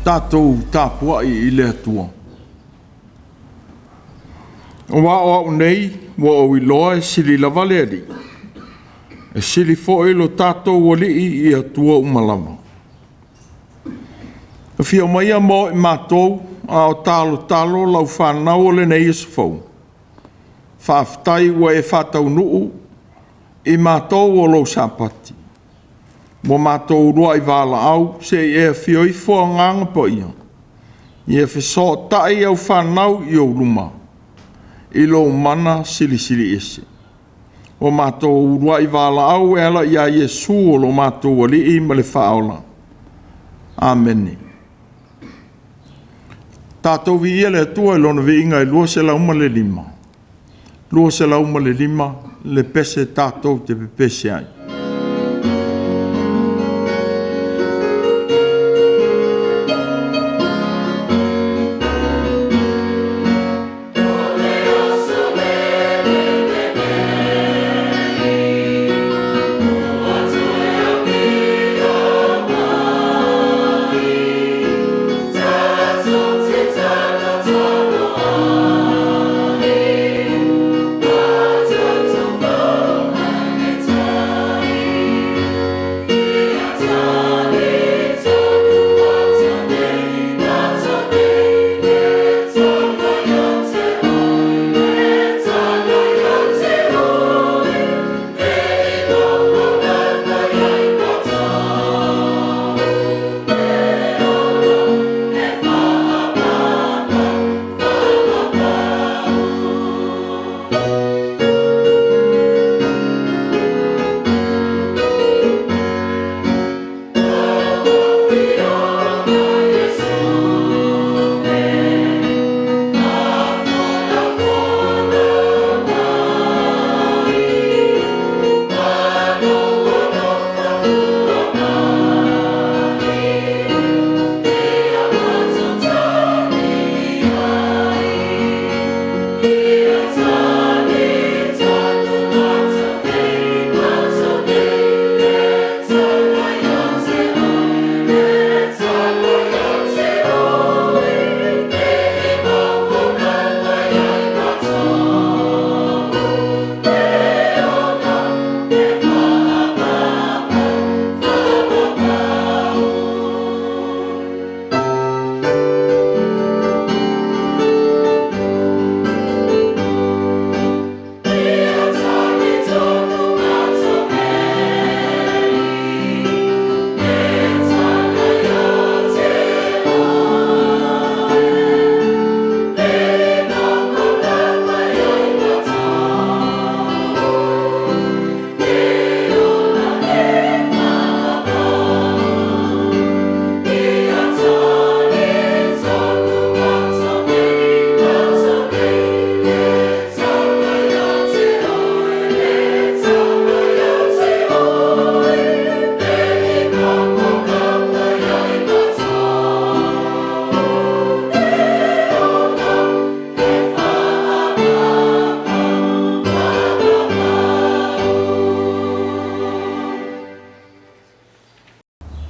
Tatou tapuai i le Atua. Aua o au nei ua ou iloa e sili lava le Alii, e sili foi lo tatou Alii i Atua uma lava. Afio maia ma o i matou a o talotalo lau fanau o lenei aso fou. Faafetai ua e faataunuu i matou o lou Sapati, ua matou uluai valaau se i e afio ifo Agaga Paia, ia fesootai au fanau i ou luma i lou mana silisili ese. Ua matou uluai valaau e ala ia Iesu o lo matou Alii ma le Faaola. Amene. Tatou viia le Atua i lona viiga e 205. 205 le pese tatou te pepese ai.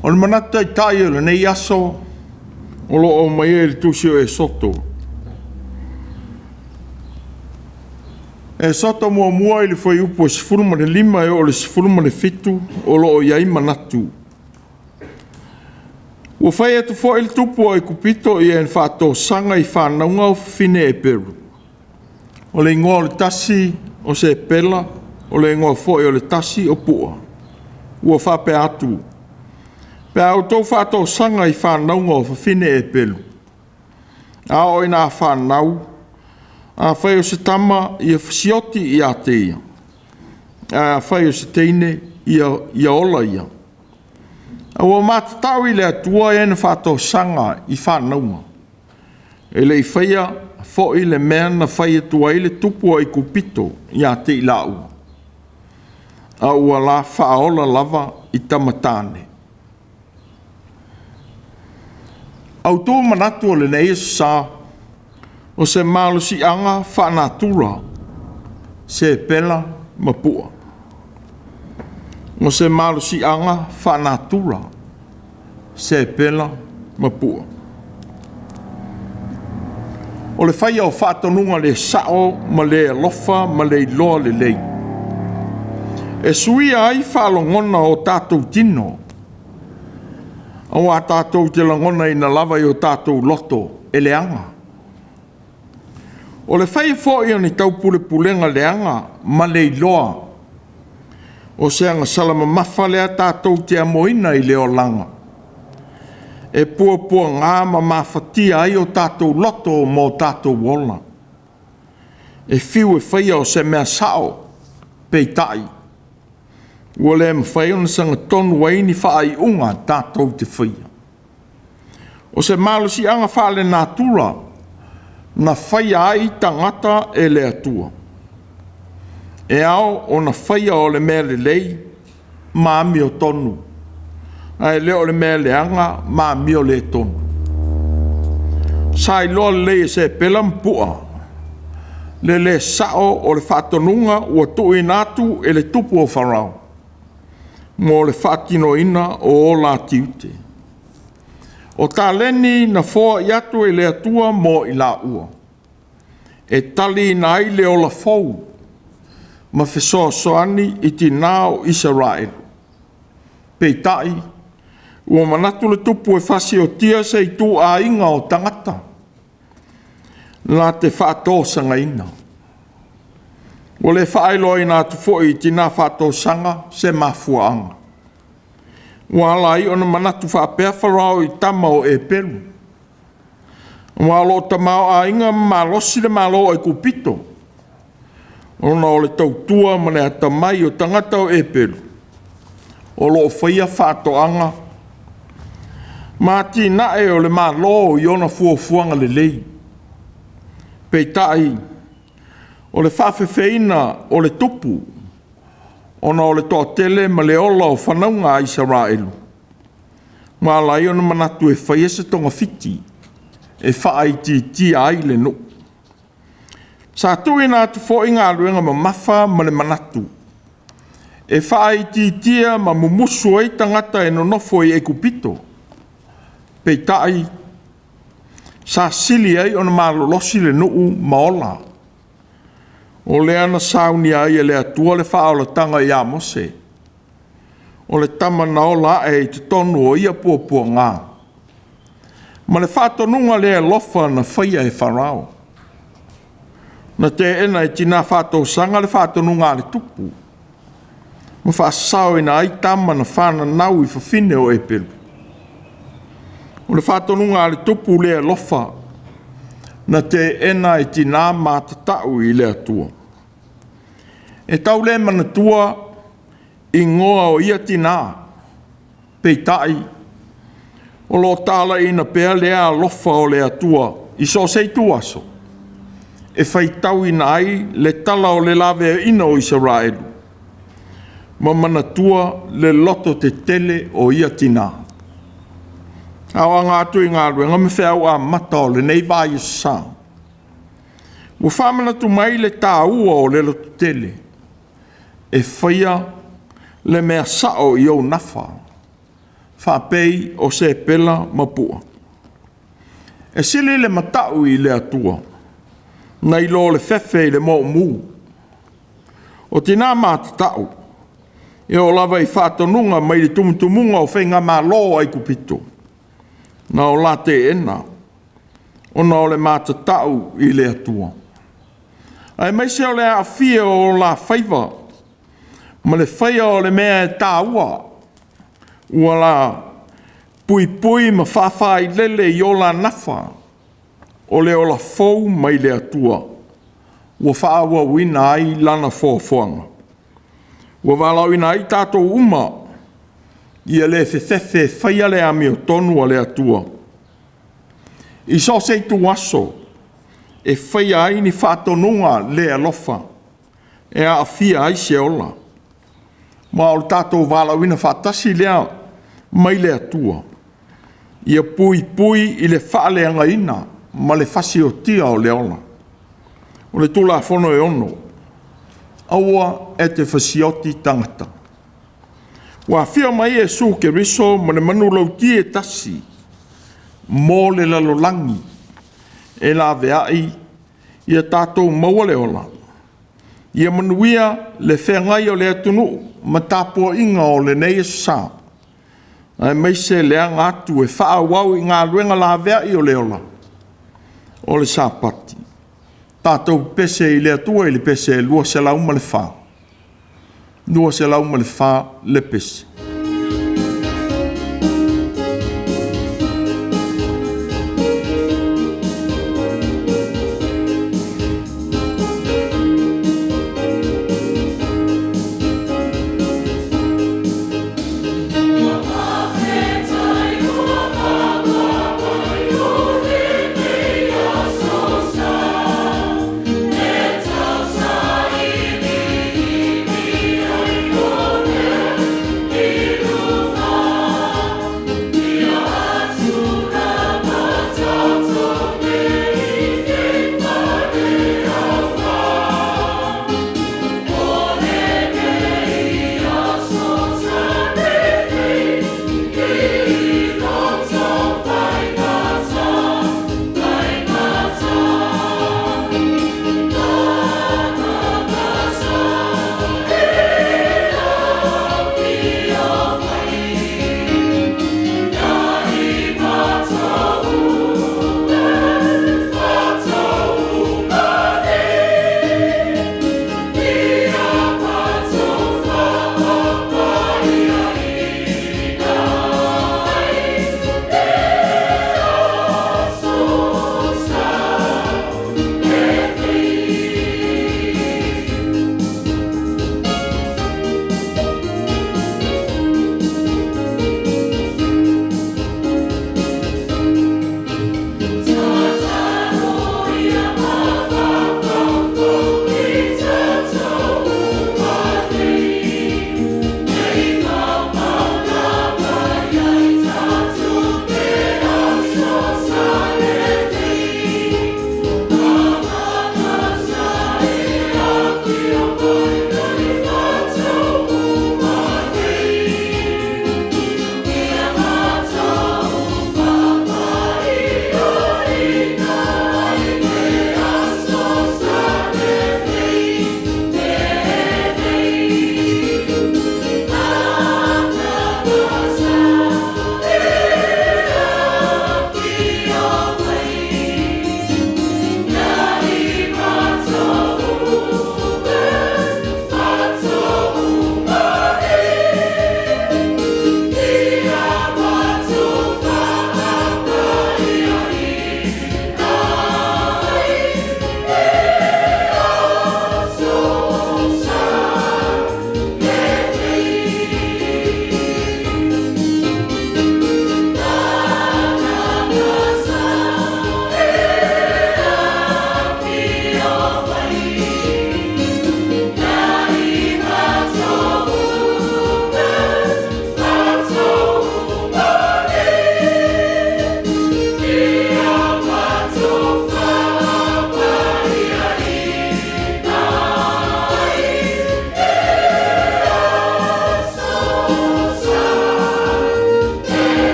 O le manatu taitai o lenei aso o lo o aumaia i le tusi o Esoto. Esoto muamua i le fuaiupu e 15 e oo i le 17 o lo o i ai manatu. Ua fai atu foi le tupu o Aikupito i ena faatosaga i fanauga o fafine Eperu. O le igoa o le tasi o Sepela, o le igoa foi o le tasi o Pua. Ua faapea atu, pe a outou faatosaga i fanauga o fafine Eperu, a oo ina fanau, afai o se tama, ia fasioti ia te ia, ae afai o se teine, ia ola ia. A ua matatau i le Atua ena faatosaga i fanauga, e le i faia foi le mea na fai atu ai le tupu o Aikupito ia te i laua, a ua la faaola lava i tama tane. Autu manatu o lenei aso sa, o se malosiaga faanatura, Sepela ma Pua. O se malosiaga faanatura, Sepela ma Pua. O le faia o faatonuga le sao ma le alofa ma le iloa lelei, e suia ai faalogona o tatou tino, aua tatou te lagonaina lava i o tatou loto e leaga. O le faia foi o ni taupulepulega leaga ma le iloa, o se agasala mamafa lea tatou te amoina i le olaga, e puapuaga ma mafatia ai o tatou loto ma o tatou ola. E fiu e faia o se mea sao, peitai, ua le mafai ona sagatonu ai ni faaiuga tatou te faia. O se malosiaga faalenatura na faia ai tagata e le Atua, e ao ona faia o le mea lelei ma amiotonu, ae le o le mea leaga ma amioletonu. Sa iloa lelei e Sepela ma Pua le le sao o le faatonuga ua tuuina atu e le tupu o Farao mo le faatinoina o o la tiute. O taleni na foai atu e le Atua mo i laua, e taliina ai le ola fou ma fesoasoani i tina o Isaraelu. Peitai, ua manatu le tupu e fasiotia se ituaiga o tagata na te faatosagaina. Ua le faailoaina atu foi i tina faatosaga se mafuaaga. Ua ala ai ona manatu faapea Farao i tama o Eperu, aua o lo o tamaoaiga ma malosi le Malo o Aikupito, ona o le tautua ma le atamai o tagata o Eperu, o lo o faia faatoaga ma atinae o le Malo i ona fuafuaga lelei. Peitai, o le faafefeina o le tupu ona o le toatele ma le ola o fanauga a Isaraelu, ua ala ai ona manatu e faia se togafiti e faaitiitia ai le nuu. Sa tuuina atu foi galuega mamafa ma le manatu e faaitiitia ma mumusu ai tagata e nonofo i Aikupito, peitai, sa sili ai ona malolosi le nuu ma ola. O lea na saunia ai e le Atua le faaolataga ia Mose, o le tama na ola ae i totonu o ia puapuaga, ma le faatonuga le alofa na faia e Farao. Na teena e tina faatosaga le faatonuga a le tupu, ma faasaoina ai tama na fananau i fafine o Eperu. O le faatonuga a le tupu le alofa, na teena e tina matatau i le Atua. E tau le manatua igoa o ia tina, peitai, o lo o talaiina pea lea alofa o le Atua i so o se ituaso, e faitauina ai le tala o le laveaiina o Isaraelu, ma manatua le lototetele o ia tina. Aoga atu i galuega ma feau amata o lenei vaiaso sa, ua faamanatu mai le taua o le lototele e faia le mea sao i ou nafa, faapei o Sepela ma Pua. E sili le matau i le Atua nai lo le fefe i le moomu. O tina matatau, e oo lava i faatonuga mai le tumutumuga o faigamalo o Aikupito, na o la teena, ona o le matatau i le Atua. Aemaise o le aafia o la faiva ma le faia o le mea e taua, ua la puipui ma faafailele i o la nafa, o le ola fou mai le Atua, ua faaauauina ai lana foafoaga. Ua valaauina ai tatou uma, ia le fefefe e faia le amiotonu a le Atua. I so o se ituaso, e faia ai ni faatonuga le alofa, e aafia ai se ola. Ma o le tatou valaauina faatasi lea mai le Atua, ia puipui i le faaleagaina ma le fasiotia o le ola. O le Tulafono e 6, aua e te fasioti tagata. Ua afio mai Iesu Keriso ma le manulauti e tasi mo le lalolagi, e laveai ia tatou maua le ola. Ia manuia le feagai o le atunuu ma tapuaiga o lenei aso sa, aemaise le aga atu e faaauau i galuega laveai o le ola o le Sapati. Tatou pepese i le Atua i le pese 204. 204 le pese.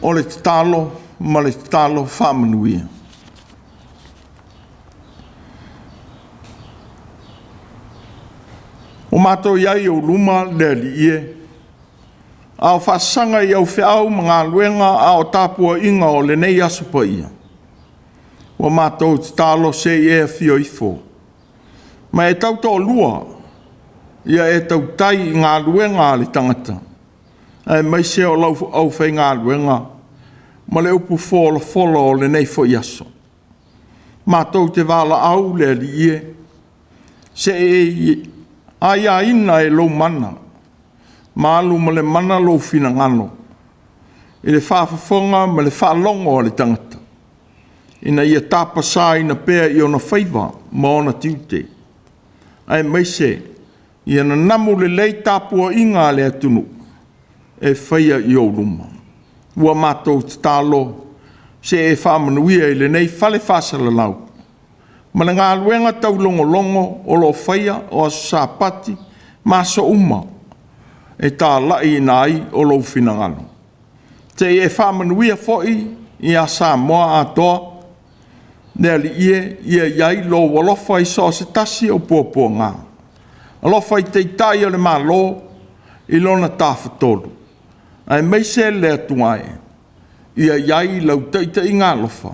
O le tatalo ma le tatalo faamanuia. Ua matou i ai i ou luma le Alii e, a o faasaga i au feau ma galuega a o tapuaiga o lenei Aso Paia, ua matou tatalo se i e afio ifo ma e tautoalua ia e tautai i galuega a le tagata, aemaise o lau aufaigaluega ma le upu folafola o lenei foi aso. Matou te valaau le Alii e, se i aiaina e lou mana ma alu ma le mana lou finagalo i le faafofoga ma le faalogo a le tagata, ina ia tapasaina pea i ona faiva ma ona tiute, aemaise ia nanamu lelei tapuaiga a le atunuu e faia i ou luma. Ua matou tatalo se i e faamanuia i lenei fale faasalalau ma le galuega taulogologo o lo o faia o aso Sapati ma aso uma e talaiina ai o lou finagalo. Seia e faamanuia foi ia Samoa atoa, le Alii e, ia i ai lou alofa i so o se tasi o puapuaga. Alofa i Taitai o le Malo i lona Tafatolu, aemaise le Atua e, ia i ai lau taitaiga alofa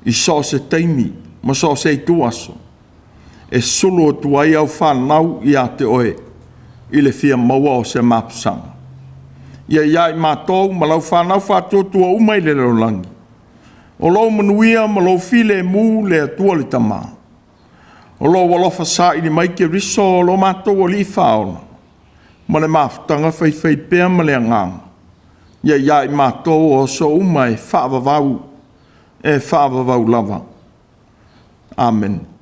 i so o se taimi ma so o se ituaso, e sulu atu ai au fanau ia te oe i le fia maua o se mapusaga. Ia i ai matou ma lau fanau faatuatua uma i le lalolagi, o lou manuia ma lou filemu le Atua le Tama, o lou alofa saili mai Keriso o lo matou Alii Faaola, ma le mafutaga faifaipea ma le Agaga, ia i ai matou o aso uma e faavavau, e faavavau lava. Amene.